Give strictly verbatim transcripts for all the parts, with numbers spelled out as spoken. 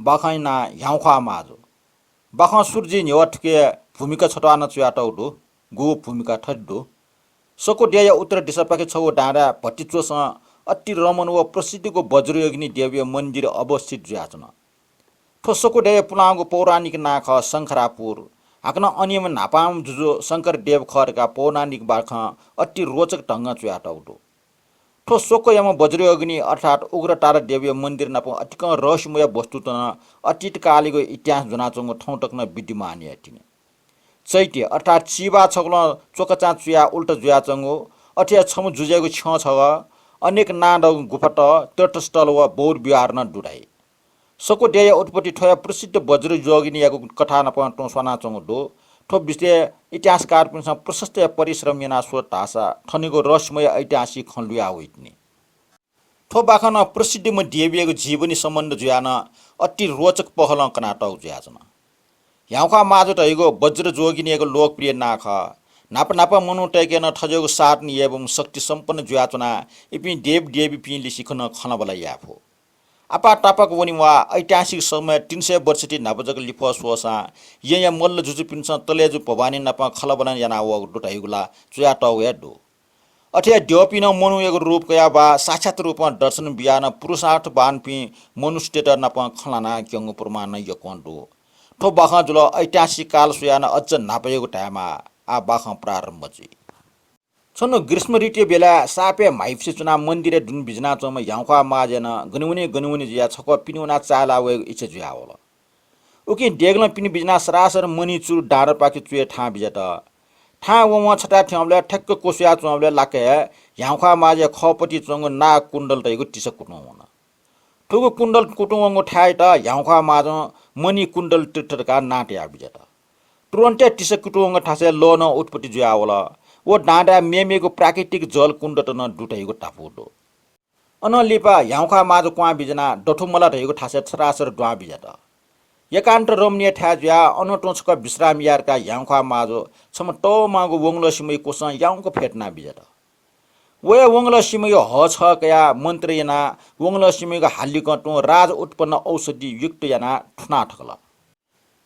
बाखंया नां ह्याउँख्वाः माजु। बाखं सुरु जुइ न्ह्यः थुके भूमिका छत्वाः नं च्वयातःगु दु। गुगु भूमिका थथे दु। सको देय्‌या उत्तर दिशापाखे छगू डाँडाय् भति च्वसं अति रमणीय व प्रसिद्धिगु वज्रयोगिनी देवीया मन्दिर अवस्थित जुयाच्वन। थ्व सको देय्‌या पुलांगु पौराणिक नां खः शंखरापुर। हाकनं अन न्हापांम्ह जुजु शंकर देव खः धकाः पौराणिक बाखं अति रोचक ढंगं च्वयातःगु दु। थ्व सकोयाम्ह वज्रयोगिनी अर्थात् उग्रतारा देवीया मन्दिर नाप अतिकं रहस्यमय वस्तुत नं अतीतकालयागु इतिहास ज्वनाच्वंगु थौं तक नं विद्यमान हे तिनि। चैत्य अर्थात् चिबाः छगलं च्वकचां चुयाः उल्टा जुयाच्वंगु अथे हे छम्ह जुजुयागु छ्यं छगः, अनेक नां दःगु गुफात, तीर्थस्थल व बौद्ध विहार नं दु धाइ। सको देय्‌या उत्पत्ति थ्वया प्रसिद्ध वज्रयोगिनीयागु कथा नाप तुं स्वानाच्वंगु दु। थ्व विषयय् इतिहासकारपिन्सं प्रशस्त हे परिश्रम यानाः स्वल धाःसा थनयागु रहस्यमय ऐतिहासिक खँ लुया वइतिनि। थ्व बाखं नं प्रसिद्धिम्ह देवीयागु जीवनी सम्बन्ध जुयाः नं अति रोचक पहलं कनातःगु जुयाच्वन। ह्याउँख्वाः माजु धइगु वज्रयोगिनीयागु लोकप्रिय नां खः। न्हापा न्हापा मनूतय्‌के नं थज्याःगु साधन ययेबुम्ह शक्ति सम्पन्न जुयाच्वनाः इपिं देव देवीपिं लिसे खँ नं खँल्हाबल्हा याये फु। आपाः तापाक वनेमाः। ऐतिहासिक समय तीन सय वर्ष ति न्हापा जक लिफः स्वःसां येँया मल्ल जुजुपिन्सं तलेजु भवानी नाप खँल्हाबल्हा यानावःगु दु धइगु ला च्वयातःगु हे दु। अथे हे द्यःपिं नं मनूयागु रूप कयाः वा साक्षात रूपं दर्शन बियाः नं पुरुषार्थवानपिं मनुष्यतय्‌त नाप खँ ल्हानाः क्यंगु प्रमाण नं यक्वं दु। थ्व बाखं जुल ऐतिहासिक काल स्वयाः नं अझ न्हापायागु धायेमाः। आः बाखं प्रारम्भ जुइ। छन्हु ग्रीष्म ऋतुया बेलाय् सापय् म्हाइपुसे च्वनाः मन्दिरय् दुने बिज्यानाच्वंम्ह ह्याउँख्वाः माजया नं गन वने गन वने जुयाः छकः पिने वनाः चाःहिला वयेगु इच्छा जुयावल। उकिं देगलं पिने बिज्यानाः सरासर मणिचूड डाँडापाखे च्वय् थाहां बिज्यात। थाहां वंवं छथाय् थ्यंबलय् ठ्याक्क क्वस्वयाच्वंबलय् लाक्क हे ह्याउँख्वाः माजया खःपतिइ च्वंगु नागकुण्डल धइगु तिसा कुतुं वन। थुगु कुण्डल कुतुं वंगु थाय्‌यात ह्याउँख्वाः माजुं मणिकुण्डल तीर्थ धकाः नां तयाः बिज्यात। तुरुन्त हे तिसा कुतुं वंगु थासय् लः नं उत्पत्ति जुयावल। व डाँडाय् मेमेगु प्राकृतिक जलकुण्डत नं दु धइगु धापू दु। अनं लिपा ह्याउँख्वाः माजु क्वहां बिज्यानाः दथुमला धइगु थासय् सरासर दुहां बिज्यात। एकान्त रमणीय थाय् जुयाः अनं तुं छकः विश्राम याये धकाः ह्याउँख्वाः माजु छम्ह तःमागु वंगलः सिमय् क्वसं याउँक फ्यतुना बिज्यात। वया वंगलः सिमय् हःछः कयाः मन्त्र यानाः वंगलः सिमय् हालिकं तुं राज उत्पन्न औषधि युक्त यानाः थुना थकल।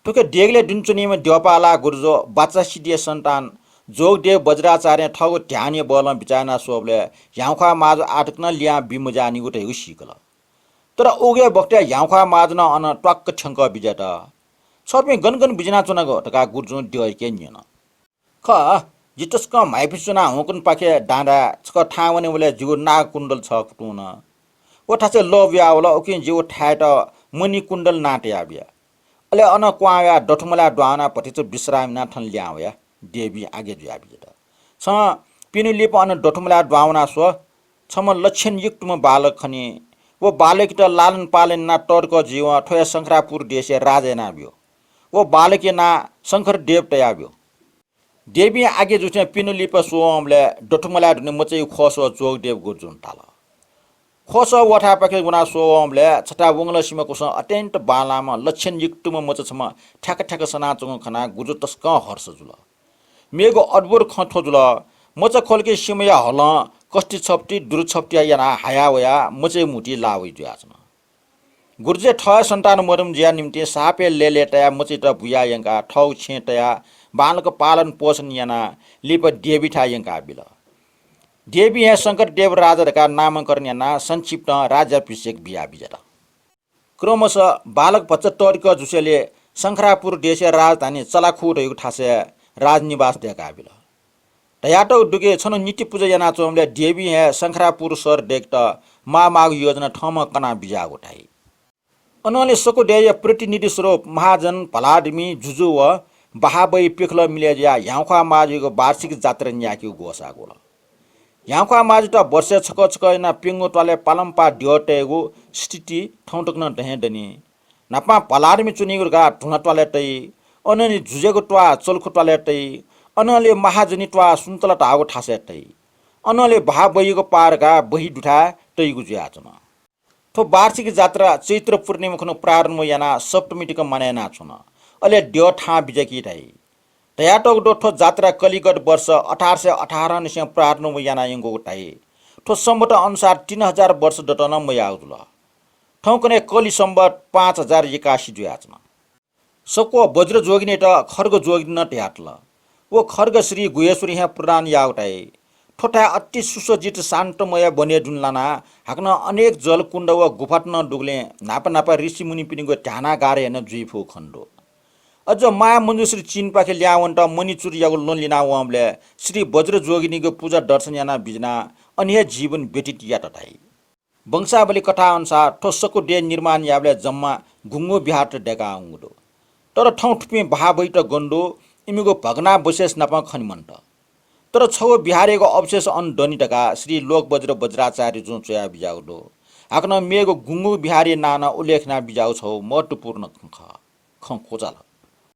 थुके देगलय् दुने च्वनीम्ह द्यःपाला गुरुजु बाचा सिद्धिया सन्तान जोगदेव वज्राचार्यं थःगु ध्यानया बलं बिचाः याना स्वःबलय् ह्याउँख्वाः माजु आःतक नं लिहां बी मज्याःनिगु धइगु सीकल। तर उगु हे बखतय् ह्याउँख्वाः माजु नं अन त्वाक्क थ्यंकः बिज्यात। "छपिं गन गन बिज्यानाच्वनागु?" धकाः गुरुजुं द्यःयाके न्यन। "खः, जि तसकं म्हाइपुसे च्वनाः हुंकनपाखे डाँडाय् छकः थाहां वनेबलय् जिगु नागकुण्डल छगः कुतुं वन। व थासय् लः बुयावल, उकिं जिगु थाय्‌यात मणिकुण्डल नां तयाबिया। अले अनं क्वहां वयाः दथुमलाय् दुहां वनाः भतिचा विश्राम यानाः थन लिहां वया।" देवीं आज्ञा जुयाबिज्यात। "छं पिने लिपा अन दथुमलाय् दुहां वनाः स्व, छम्ह लक्षणयुक्तम्ह बालक खनी। व बालकयात लालन पालन यानाः तःधिकः जुइवं थ्व हे शंखरापुर देशय् राजा यानाब्यु। व बालकया नां शंखरदेव तयाब्यु।" देवीं आज्ञा जूथें पिने लिपा स्ववंबलय् दथुमलाय् दुने मचाया ख्वःसः जोगदेव गुरुजुं ताल। ख्वःसः वःथाय्‌पाखे वनाः स्ववंबलय् छथाय् वंगलः सिमा क्वसं अत्यन्त बांलाःम्ह लक्षणयुक्तम्ह मचा छम्ह थ्याक थ्याक सनाच्वंगु खनाः गुरुजु तसकं हर्ष जुल। मेगु अद्भुत खँ थ्व जुल, मचा ख्वलके सिमाया हलं कस्ति छप्ति, दुरु छप्ति यानाः हाया वयाः मचाया म्हुतुइ लाः वइ जुयाच्वन। गुरुजुया थः हे सन्तान मदय्‌म्ह जुया निंतिं सापय् लय्‌लय्‌तायाः मचायात बुया यंकाः थःगु छेँय् तयाः बांलाक पालन पोषण यानाः लिपा देवीथाय् यंकाबिल। देवीं हे शंकरदेव राजा धकाः नामकरण यानाः संक्षिप्तं राज्याभिषेक बियाबिज्यात। क्रमशः बालक भचा तःधिकः जुसेंलि शंखरापुर देशया राजधानी चलाखु धइगु थासय् राजनिवास दय्‌काबिल। धयातःगु दु कि छन्हु निति पुजा यानाच्वंबलय् देवीं हे शंखरापुर शहर दय्‌केत माःमाःगु योजना थःम्हं कना बिज्याःगु धाइ। अनंलि सको देय्‌या प्रतिनिधि स्वरूप महाजन, भलादमि, जुजु व बहाबही प्यखलं मिलय् जुयाः ह्याउँख्वाः माजुयागु वार्षिक जात्रा न्यायेकेगु ग्वसाः ग्वल। ह्याउँख्वाः माजुयात वर्षय् छकः छकः यानाः प्यंगू त्वालय् पालंपाः द्यः तयेगु स्थिति थौं तक नं दहें दनि। न्हापां भलादमि च्वनीगु धकाः धुंला त्वालय् तइ, अनंलि जुजुयागु त्वाः चलखु त्वालय् तइ, अनंलि महाजनी त्वाः सुन्तला धाःगु थासय् तइ, अनंलि बहाबहीयागु पाः धकाः बही दुथाय् तइगु जुयाच्वन। थ्व वार्षिक जात्रा चैत्र पूर्णिमा खुन्हु प्रारम्भ यानाः सप्तमी तक मानय् यानाच्वन। अले द्यः थाहां बिज्याकी धाइ। धयातःगु दु, थ्व जात्रा कलिगत वर्ष अठार सय अठारनिसें प्रारम्भ यानाः यंकूगु धाइ। थ्व संवत अनुसार तीन हजार वर्ष दत नं मयाःगु जुल। थौंकन्हय् कलि संवत् पाँच हजार एकासी जुयाच्वन। सक्व वज्रजोगिनीत खड्गजोगिनी नं धयातल। व खड्ग श्री गुह्येश्वरं हे प्रदान याःगु धाइ। थ्व थाय् अति सुसज्जित शान्तमय वनय् दुने लानाः हाकनं अनेक जलकुण्ड व गुफात नं दुगुलिं न्हापा न्हापा ऋषिमुनिपिनिगु ध्यानागार हे नं जुइफु खने दु। अझ माया मञ्जुश्री चीनपाखे ल्याहां वनेत मणिचूडयागु लं लिना वंबलय् श्री वज्रजोगिनीगु पुजा दर्शन याना बिज्यानाः अन हे जीवन व्यतीत यात धाइ। वंशावली कथा अनुसार थ्व सक्व देय् निर्माण याःबलय् जम्मा गुंगू विहारत दय्काः वंगु दु। तर थौं थुपिं बहाः वइत गन दु, इमिगु भग्नावशेष नापं खने मन्त। तर छगू विहारयागु अवशेष अन दनि धकाः श्री लोकवज्र वज्राचार्यजुं च्वया बिज्याःगु दु। हाकनं मेगु गुंगू विहारया नां नं उल्लेख याना बिज्याःगु छगू महत्त्वपूर्ण खँ खः। खँ क्वचाल।